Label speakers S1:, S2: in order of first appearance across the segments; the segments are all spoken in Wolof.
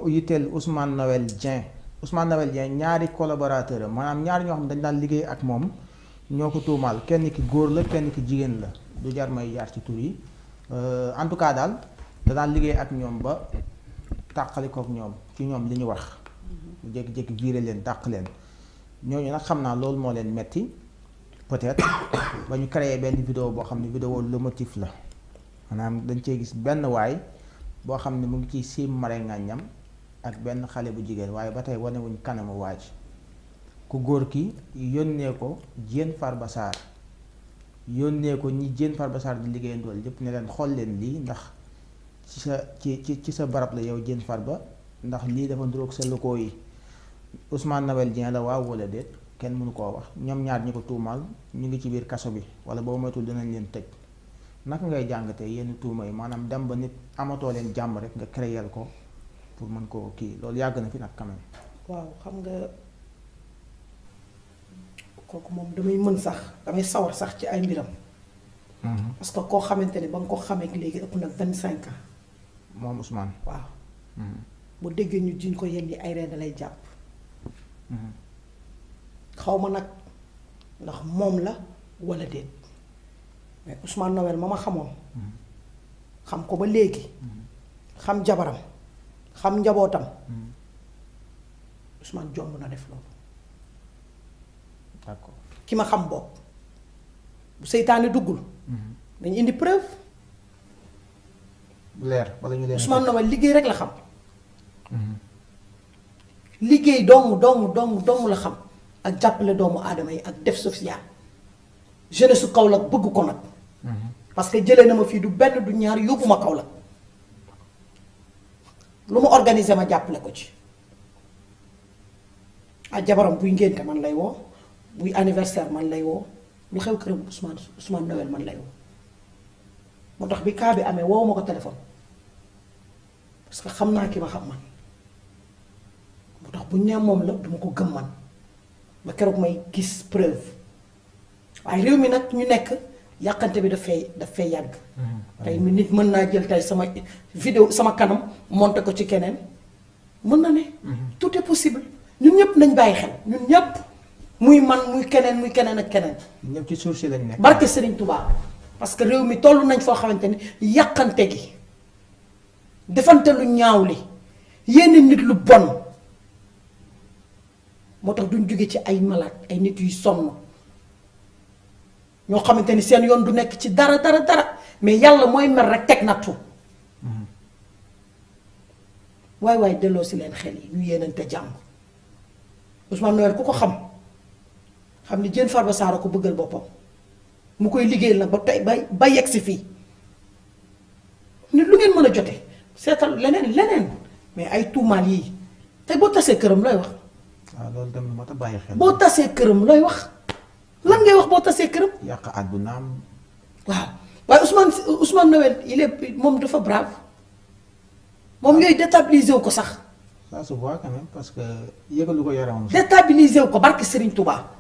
S1: moo yitteel Ousmane Noël Dieng Ousmane Noël Dieng ñaari collaborateur am maanaam ñaari ñoo xam ne dañ daan liggéey ak moom ñoo ko tuumaal kenn ki góor la kenn ki jigéen la du jar may jaar ci tur yi en tout cas daal da daan liggéey ak ñoom ba tàqali kook ñoom ci ñoom li ñu wax mu jékki-jékki viré leen dàq leen ñooñu nag xam naa loolu moo leen metti peut-être ba ñu créé benn vidéo boo xam ne vidéo le motif la maanaam dañ cee gis benn waay boo xam ne mu ngi ciy siim mare ngàññam ak benn xale bu jigéen waaye ba tey wanewuñ kanamu waaj ku góor ki yónnee ko Diène Farba Sarr yónnee ko ñi Diène Farba Sarr di liggéeyandool yépp ne leen xool leen lii ndax ci sa barab la yow Diène Farba ndax lii dafa nduroog sa locaux yi Ousmane Noël Dieng la waaw wala déet kenn mënu koo wax ñoom ñaar ñi ko tuumaal ñu ngi ci biir kaso bi wala boo moytul dinañ leen tëj naka ngay jàngatee yenn tuuma yi maanaam dem ba nit amatoo leen jàmm rek nga créer ko pour mën koo kii loolu yàgg na fi nag quand même.
S2: waaw xam nga kooku moom damay sawar sax ci ay mbiram. parce que koo xamante ne ba nga ko xamee léegi ëpp na 25 ans.
S1: moom Ousmane.
S2: waaw. bu déggee ñu jiñ ko yenn ay reen lay jàpp. xaw ma nag ndax moom la walla déet mais Ousmane Noël ma xamoon. xam ko ba léegi. xam jabaram. xam njabootam. Ousmane jomb na def loolu.
S1: d'accord
S2: ki ma xam bopp bu seytaane duggul. dañu indi preuve.
S1: leer wala ñu leen
S2: Ousmane Noël liggéey rek la xam. liggéey doomu la xam ak jàppale doomu aadama yi ak def social. jeunesse su Kaolack bëgg ko nag. parce que jëlee na ma fii du benn du ñaar yóbbu ma Kaolack lu mu organiser ma jàppale ko ci. ak jabaram buy ngénte man lay woo buy anniversaire man lay woo lu xew këram Ousmane Noël man lay woo moo tax bi cas bi amee woowu ma ko téléphone parce que xam naa ki ma xam man moo tax bu ñu nee moom la duma ko gëm man ba keroog may gis preuve waaye réew mi nag ñu nekk yàqante bi daf fay yàgg. tey nit mën naa jël tey sama vidéo sama kanam monté ko ci keneen mën na ne. tout est possible. ñun ñëpp nañ bàyyi xel ñun ñëpp muy man muy keneen ak keneen.
S1: ñëpp ci suuf si lañ nekk.
S2: barke Serigne Touba parce que réew mi toll nañ foo xamante ni yàqante gi defante lu ñaaw li yenn nit lu bon moo tax duñ jóge ci ay malade ay nit yuy sonn ñoo xamante ni seen yoon du nekk ci dara mais yàlla mooy mer rek teg nattu waay delloo si leen xel yi ñu yéenante jàmm. Ousmane Noël ku ko xam ni Diène Farba Sarr ko bëggal boppam mu koy liggéeyal nag ba tey ba yegg si fii nit lu ngeen mën a jote seetal leneen mais ay tuumaal yii tey boo tasee këram looy wax.
S1: waaw loolu tamit moo tax bàyyi xel.
S2: boo tasee këram looy wax lan ngay wax boo tasee këram.
S1: yàq àddunaam.
S2: waaw waaye Ousmane Noël moom dafa brave moom yooyu déstabiliser wu ko sax.
S1: ça se voit quand même parce que yëgalu ko yaramam.
S2: déstabiliser wu ko barke Serigne Touba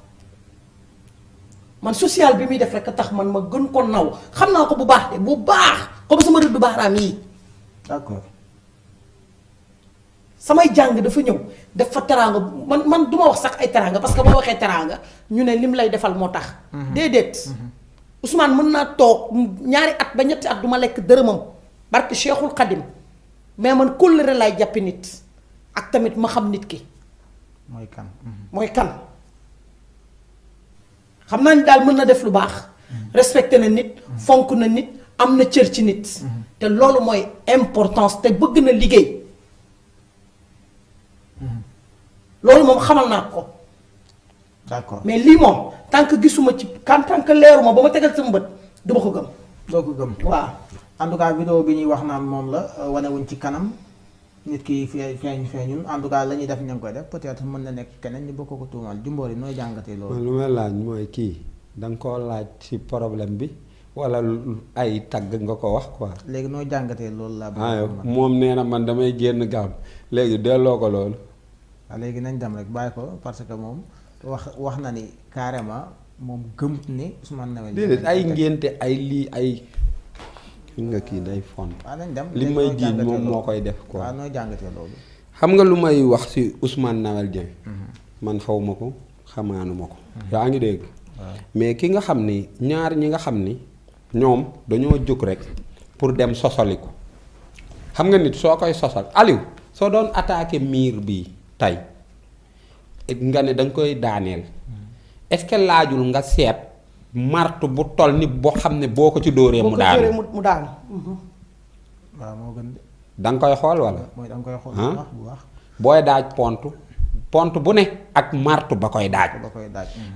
S2: man social bi muy def rek a tax man ma gën ko naw xam naa ko bu baax de bu baax comme sama rëddu baaraam yi.
S1: d'accord.
S2: samay jàng dafa ñëw def fa teraanga man du ma wax sax ay teraanga parce que boo waxee teraanga ñu ne lim lay defal moo tax. déedéet. Ousmane mën naa toog ñaari at ba ñetti at du ma lekk dërëmam barke Cheikhul Khadim mais man kóllëre laay jàppi nit. ak tamit ma xam nit ki. mooy kan. xam naa ni daal mën na def lu baax. respecté na nit. fonk na nit am na cër ci nit. te loolu mooy importance te bëgg na liggéey. loolu moom xamal naa ko.
S1: d'accord
S2: mais lii moom tant que gisuma ci tant que leeruma ba ma tegal sama bët duma ko gëm.
S1: doo ko gëm.
S2: waaw.
S1: en tout cas vidéo bi ñuy wax naan moom la wanewuñ ci kanam. nit ki feeñul en tout cas la ñuy def ñu ngi koy def peut-être mën na nekk keneen ñu bokk ko tuumaal Jimbori yi nooy jàngatee loolu.
S3: lu may laaj mooy kii da nga koo laaj ci problème bi walla ay tagg nga ko wax quoi.
S1: léegi nooy jàngatee loolu laa.
S3: moom nee na man damay génn gaam léegi delloo ko loolu.
S1: waaw léegi nañ dem rek bàyyi ko parce que moom wax na ni carrément moom gëmut ni Ousmane Noël.
S3: déedéet ay ngénte ay lii ay. fi nga kii day font.
S1: waaw nañ dem
S3: li may jiiñ moom moo koy def quoi.
S1: waaw nooy jàngatee loolu.
S3: xam nga lu may wax ci Ousmane Noël Dieng man xaw ma ko xamaanuma ko yaa ngi dégg mais ki nga xam ni ñaar ñi nga xam ni ñoom dañoo jóg rek pour dem sosaliku xam nga nit soo koy sosal Aliou soo doon attaqué miir bi tey nga ne da nga koy daaneel est-ce que laajul nga seet martu bu toll ni boo xam ne boo ko ci dóoree mu daanu
S2: mu daanu.
S1: waaw moo gën de.
S3: da nga koy xool wala.
S1: mooy da nga koy xool bu baax.
S3: booy daaj pont bu ne ak martu ba koy daaj.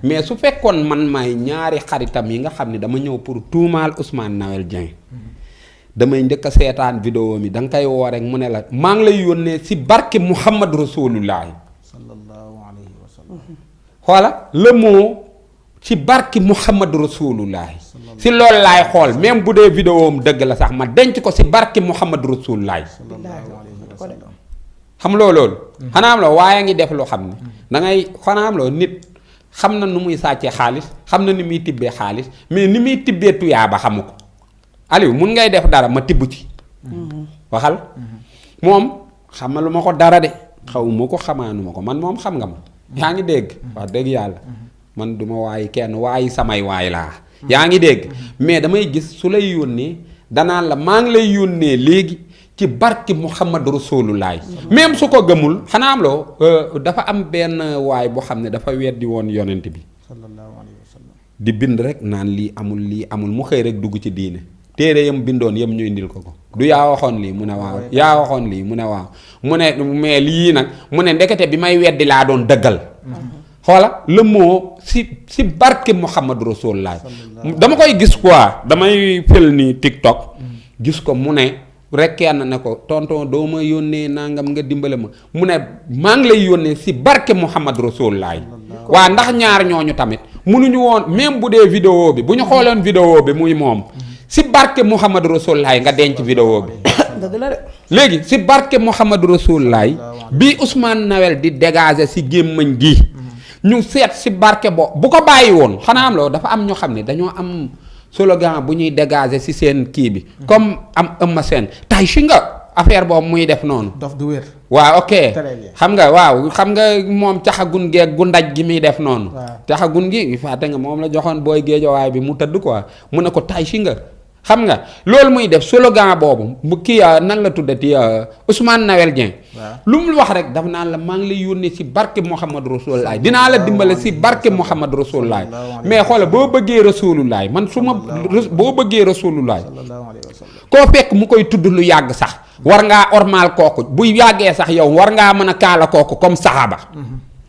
S3: mais su fekkoon man may ñaari xaritam yi nga xam ne dama ñëw pour tuumaal Ousmane Noël Dieng damay njëkk a seetaan vidéo mi da nga koy woo rek mu ne la maa ngi lay yónnee si barke Muhammad Rasulullahi.
S1: sallallahu alayhi wa sallam.
S3: xoola le mot ci barke Muhammad Rasulullahi. si loolu laay xool même bu dee vidéo am dëgg la sax ma denc ko si barke Muhammad Rasulullahi. xam loolu. xanaa am la waaye ngi def loo xam ne da ngay xanaa am loo nit xam na nu muy sàccee xaalis xam na ni muy tibbee xaalis mais ni muy tibbee tuyaaba xamu ko Aliou mun ngay def dara ma tibb ci. waxal moom xamalu ma ko dara de xawuma ko xamaanuma ko man moom xam nga ma. yaa ngi dégg wax dëgg yàlla man duma waayi kenn waayi samay waay laa. yaa ngi dégg mais damay gis su lay yónnee danaan la maa ngi lay yónnee léegi. ci barki Muhammad Rasulullah même su ko gëmul xanaa am loo dafa am benn waay boo xam ne dafa weddi woon yonent bi
S1: sallallahu alayhi wa sallam
S3: di bind rek naan lii amul mu xëy rek dugg ci diine téere yam bindoon yam ñu indil ko du yaa waxoon lii mu ne waaw yaa waxoon lii mu ne waaw mu ne mais lii nag mu ne ndekete bi may weddi laa doon dëggal xoola le mot si barki Muhammad Rasulullah dama koy gis quoi damay fël ni TikTok gis ko mu ne rek kenn ne ko tonton doo ma yónnee nangam nga dimbale ma mu ne maa ngi lay yónnee si barke Muhammad Rasulullah waa ndax ñaar ñooñu tamit munuñu woon même bu dee vidéo bi bu ñu xooloon vidéo bi muy moom si barke Muhammad Rasulullah nga denc vidéo bi léegi si barke Muhammad Rasulullah bi Ousmane Noël di dégager si gémmañ gi ñu seet si barke bu ko bàyyi woon xanaa am loo dafa am ñoo xam ne dañoo am slogan bu ñuy dégager ci seen kii bi comme am ëmma seen tay si nga affaire boobu muy def noonu
S1: dof du wér
S3: waaw ok xam nga moom caxagun geeg gu ndaj gi muy def noonu caxagun gi fàtte nga moom la joxoon booy géejowaay bi mu tëdd quoi mu ne ko tay si nga xam nga loolu muy def slogan boobu bu kii nan la tuddati Ousmane Noël Dieng lu mu wax rek dafa naan la maa ngi lay yónnee ci barke Muhammad Rasulullah dinaa la dimbale ci barke Muhammad Rasulullah mais xoola boo bëggee Rasulullah man su ma boo bëggee Rasulullah koo fekk mu koy tudd lu yàgg sax war ngaa ormaal kooku bu yàggee sax yow war ngaa mën a kaala kooku comme saxaaba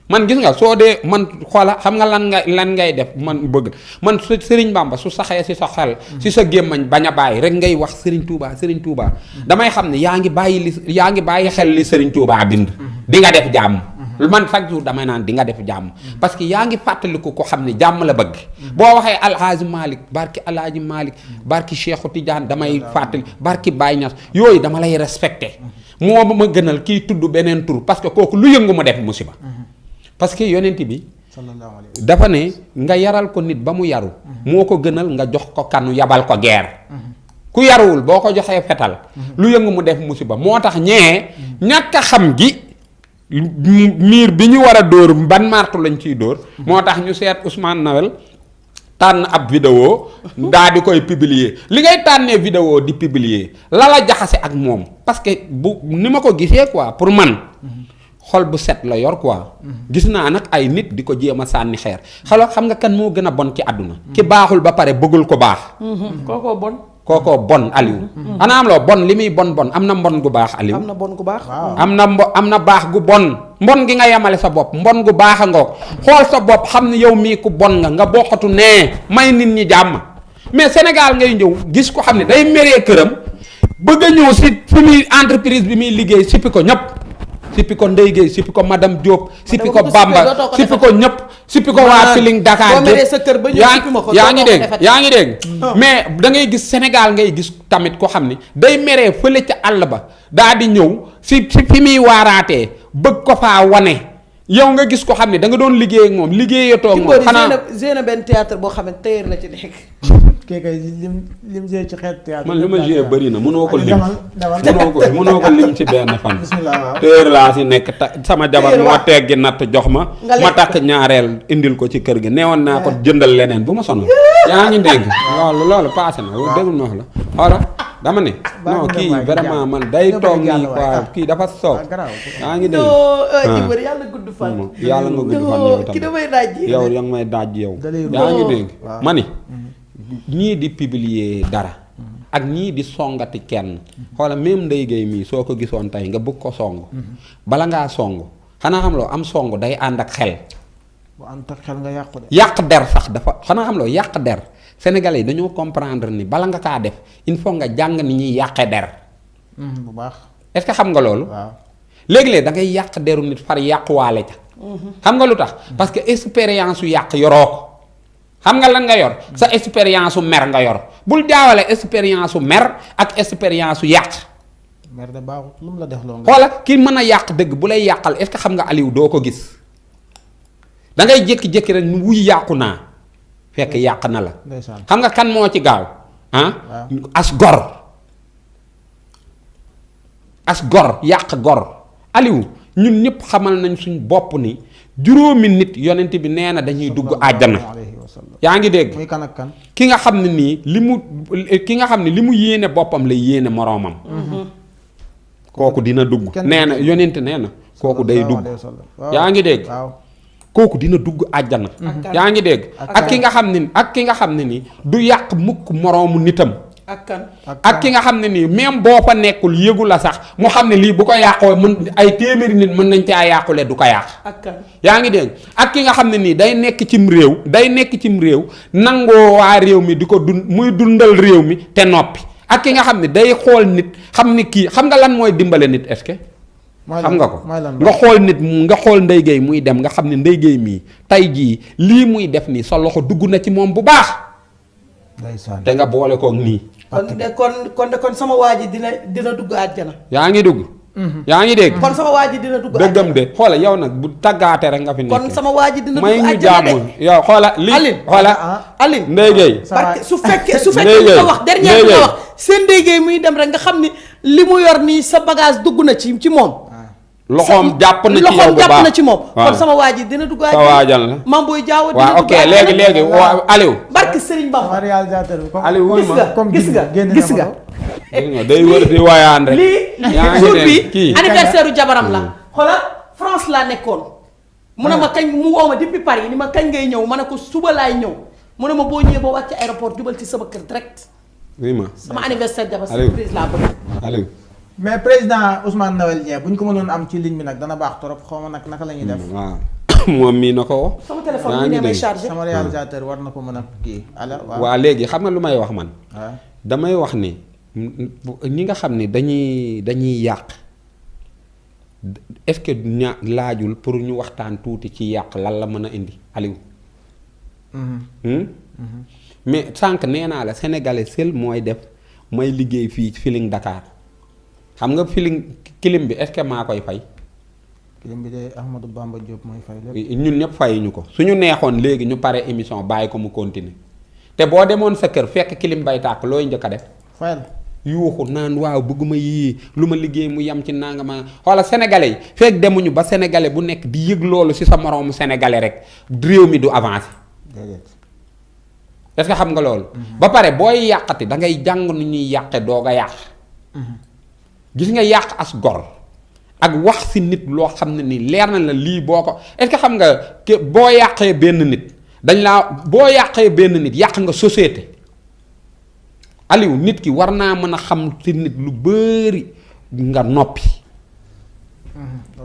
S3: man gis nga soo dee man xoola xam nga lan ngay def man bëgg man su Serigne Bamba su saxee si sa xel si sa gémmañ bañ a bàyyi rek ngay wax Serigne Touba damay xam ne yaa ngi bàyyi xel li Serigne Touba bind di nga def jàmm man chaque jour damay naan di nga def jàmm parce que yaa ngi fàttaliku ko xam ne jàmm la bëgg boo waxee Alhaaji Malick barki Alhaaji Malick barki Cheikhou Tidiane damay fàttali barki Baye Niass yooyu dama lay respecté moo ma gënal kii tudd beneen tur parce que kooku lu yëngu mu def musiba parce que yonent bi dafa ne nga yaral ko nit ba mu yaru moo ko gënal nga jox ko kanu yabal ko guerre ku yaruwul boo ko joxee fetal lu yëngu mu def musiba moo tax ñàkk a xam gi miir bi ñu war a dóor ban martu lañ ciy dóor moo tax ñu seet Ousmane Noël tànn ab vidéo daa di koy publier li ngay tànnee vidéo di publier la jaxase ak moom parce que bu ni ma ko gisee quoi pour man xol bu set la yor quoi gis naa nag ay nit di ko jéem a sànni xeer xam nga kan moo gën a bon ci àdduna ki baaxul ba pare bëggul ko baax kookoo bon Aliou ana am loo bon li muy bon am na mbon gu baax Aliou
S2: am na bon gu baax
S3: am na baax gu bon mbon gi nga yemale sa bopp mbon gu baax a ngoog xool sa bopp xam ne yow mii ku bon nga bokkatu nee may nit ñi jàmm mais Sénégal ngay ñëw gis ko xam ne day meree këram bëgg a ñëw si fi muy entreprise bi muy liggéey sippi ko ñëpp sippi ko Ndeye Gueye sippi ko madame Diop sippi ko Bamba sippi ko ñëpp sippi ko waa Feeling Dakar yaa ngi dégg mais da ngay gis Sénégal ngay gis tamit ko xam ni day meree fële ca àll ba daa di ñëw si fi muy waaraatee bëgg ko faa wane yow nga gis ko xam ne da nga doon liggéey ak moom liggéeyatoo ak moom xanaa
S2: génn benn théâtre boo xam ne tailleur la ci nekk
S1: kii kay lim jëlee ci xeet théâtre.
S3: man li ma joué bëri na mënoo ko lim.
S1: demal
S3: mënoo ko lim ci benn fan.
S1: bismillah waaw.
S3: téer laa si nekk sama jabar moo teggi natt jox ma. ma takk ñaareel indil ko ci kër gi neewoon naa ko jëndal leneen bu ma sonal. yaa ngi dégg loolu passé na déglu ma wax la xoola dama ne. non kii vraiment man day toog nii quoi kii dafa soob. yaa ngi dégg.
S2: yàlla gudd fan.
S3: yàlla nga gudd fan yow tamit
S2: ki damay daaj
S3: yow yaa ngi may daaj yow. yaa ngi dégg ma ni ñii di publier dara. ak ñii di songati kenn. xoola même Ndeye Gueye mii soo ko gisoon tey nga bëgg ko song. bala ngaa song xanaa xam loo am song day ànd ak xel.
S1: bu ànd ak xel nga yàqu de.
S3: yàq der sax dafa xanaa xam loo yàq der. Sénégalais yi dañoo comprendre ni bala nga kaa def il faut nga jàng ni ñuy yàqe der.
S1: bu baax.
S3: est-ce que xam nga loolu.
S1: waaw
S3: léegi-léeg da ngay yàq deru nit far yàquwaale ca. xam nga lu tax parce que expérience su yàq yoroo ko. xam nga lan nga yor sa expérience su mer nga yor bul jaawale expérience su mer ak expérience su yàq.
S1: mer de baaxut lu mu la def loo nga.
S3: xoola ki mën a yàq dëgg bu lay yàqal est-ce que xam nga Aliou doo ko gis da ngay jékki-jékki rek nu wuy yàqu naa. fekk yàq na la. xam nga kan moo ci gaaw as gor yàq gor Aliou ñun ñëpp xamal nañ suñ bopp ni juróomi nit yonent bi nee na dañuy dugg àjjana. yaa ngi dégg.
S1: muy kan ak kan.
S3: ki nga xam ne nii li mu yéene boppam la yéene moroomam. kooku dina dugg. nee na yonent nee na kooku day dugg. yaa ngi dégg. kooku dina dugg àjjana. yaa ngi dégg. ak ki nga xam ne ni du yàq mukk moroomu nitam. ak ki nga xam ne nii même boo fa nekkul yëgu la sax mu xam ne lii bu ko yàqoo mën ay téeméeri nit mën nañ caa yàqule du ko yàq. yaa ngi dégg ak ki nga xam ne nii day nekk cim réew nangoo waa réew mi di ko muy dundal réew mi te noppi ak ki nga xam ne day xool nit xam ni kii xam nga lan mooy dimbale nit est-ce que. xam nga ko nga xool nit nga xool Ndeye Gueye muy dem nga xam ne Ndeye Gueye mii tey jii lii muy def nii sa loxo dugg na ci moom bu baax. te nga boole koog nii.
S2: kon sama waa ji dina dugg àjjana.
S3: yaa ngi dugg. yaa ngi dégg.
S2: kon sama waa ji dina dugg àjjana
S3: dëggam de xoola yow nag bu tàggaate rek nga fi nekk.
S2: kon sama waa ji dina dugg
S3: may ñu
S2: àjjana
S3: jàmm yow xoola lii xoola
S2: Aline
S3: Ndeye Gueye
S2: parce que su fekkee nga wax dernier bi nga wax seen Ndeye Gueye muy dem rek nga xam ni li mu yor nii sa bagage dugg na ci moom.
S3: loxoom jàpp na ci yow bu baax
S2: moom kon sama waa ji dina dugg
S3: sa waajal la
S2: Mame Boye Diao
S3: waaw ok léegi Aliou
S2: barki Serigne Bamba
S1: réalisateur bi
S3: Aliou wuy ma
S2: gis nga
S3: day wër di waayaan rek
S2: lii jour bi anniversaire u jabaram la xoolal France laa nekkoon mu ne ma kañ mu woo ma depuis Paris ni ma kañ ngay ñëw ma ne ko suba laay ñëw mu ne ma boo ñëwee ba wàcc aéroport jubal ci sama kër direct
S3: wuy ma
S2: sama anniversaire jabar surprise laa bëgg
S3: Aliou
S1: mais président Ousmane Noël Dieng bu ñu ko mënoon am ci ligne bi nag dana baax trop xaw ma nag naka la ñuy def.
S3: waaw moom mii na ko.
S2: sama téléphone bi ne may chargé
S1: sama réalisateur war na ko mën a kii ala
S3: waaw léegi xam nga lu may wax man. damay wax ni ñi nga xam ni dañuy yàq est-ce que laajul pour ñu waxtaan tuuti ci yàq lan la mën a indi Aliou. mais sànq nee naa la sénégalais seul mooy def may liggéey fii Feeling Dakar. xam nga kilim bi est-ce que maa koy fay.
S1: kilim bi de Ahmadou Bamba Diop mooy fay lépp.
S3: ñun ñëpp fayuñu ko suñu neexoon léegi ñu pare émission bàyyi ko mu continuer te boo demoon sa kër fekk kilim bay tàkk looy njëkk a def.
S1: fayal
S3: yuuxu naan waaw bëgguma yii lu ma liggéey mu yem ci nangama xoola sénégalais yi fekk demuñu ba sénégalais bu nekk di yëg loolu ci sa moroomu sénégalais rek réew mi du avancer. est-ce que xam nga loolu. ba pare booy yàqati da ngay jàng nu ñuy yàqe doog a yàq. gis nga yàq as gor ak wax ci nit loo xam ne ni leer na la lii boo ko est-ce que xam nga boo yàqee benn nit boo yàqee benn nit yàq nga société Aliou nit ki war naa mën a xam ci nit lu bari nga noppi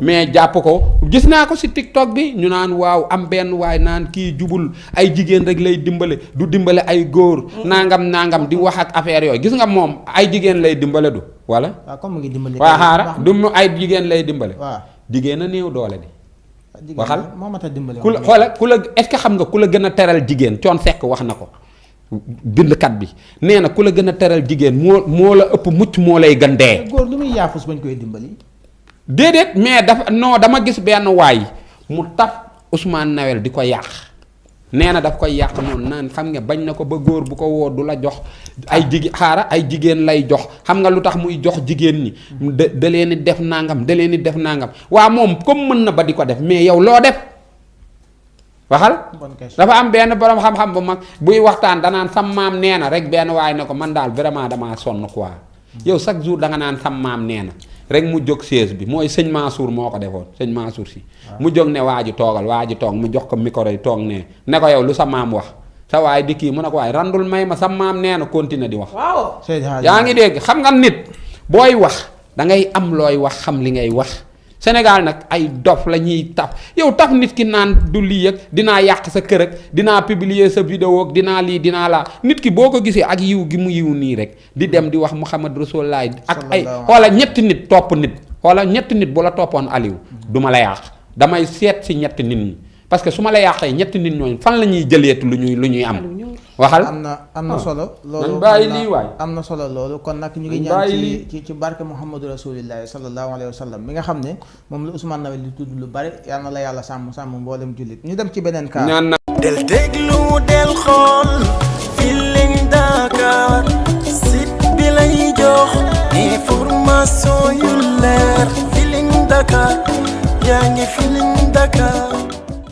S3: mais jàpp ko gis naa ko ci TikTok bi ñu naan waaw am benn waay naan kii jubul ay jigéen rek lay dimbale du dimbale ay góor nangam di wax ak affaire yooyu gis nga moom ay jigéen lay dimbale du wala.
S1: waaw comme mu ngi dimbali.
S3: waaw xaaral du mu ay jigéen lay dimbale.
S1: waaw
S3: jigéen a néew doole di. waxal
S1: moo mat a dimbali.
S3: ku la xoola ku la est-ce que xam nga ku la gën a teral jigéen Thione Seck wax na ko bindkat bi nee na ku la gën a teral jigéen moo la ëpp mucc moo lay gën dee.
S1: góor lu muy yaafus bañ koy dimbali.
S3: déedéet mais dama gis benn waay mu taf Ousmane Noël di ko yàq nee na daf koy yàq noonu naan xam nga bañ na ko ba góor bu ko woo du la jox ay jigéen lay jox xam nga lu tax muy jox jigéen ñi da leen di def nangam da leen di def nangam waa moom comme mën na ba di ko def mais yow loo def waxal dafa am benn borom xam-xam bu mag buy waxtaan danaan sam maam nee na rek benn waaye ne ko man daal vraiment damaa sonn quoi yow chaque jour da nga naan sam maam nee na rek mu jóg siège bi mooy sëñ Mansour moo ko defoon sëñ Mansour si mu jóg ne waa ji toogal waa ji toog mu jox ko micro yi toog ne ko yow lu sa maam wax sa waay di kii mu ne ko waaye randul may ma sa maam nee na continuer di wax
S2: waaw
S3: yaa ngi dégg xam nga nit booy wax da ngay am looy wax xam li ngay wax Sénégal nag ay dof la ñuy taf yow taf nit ki naan du lii ak dinaa yàq sa kër ak dinaa publier sa vidéo ak dinaa lii dinaa laa nit ki boo ko gisee ak yiw gi mu yiw nii rek di dem di wax Muhammad Rasulullah ak ay xoola ñetti nit topp nit xoola ñetti nit bu la toppoon Aliou du ma la yàq damay seet si ñetti nit ñi parce que su ma la yàqee ñetti nit ñooñu fan la ñuy jëleetu lu ñuy am waxal
S1: am na solo loolu
S3: bàyyi lii waay
S1: am na solo loolu kon nag ñu ngi ñaan ci barke Muhammadu Rasulillahi sallallahu alayhi wa sallam mi nga xam ne moom la Ousmane Noël di tudd lu bari yal na la yàlla sàmm mboolem jullit ñu dem ci beneen cas
S3: ñaan na
S4: del déglu del xool Feeling Dakar site bi lay jox information yu leer Feeling Dakar yaa ngi Feeling Dakar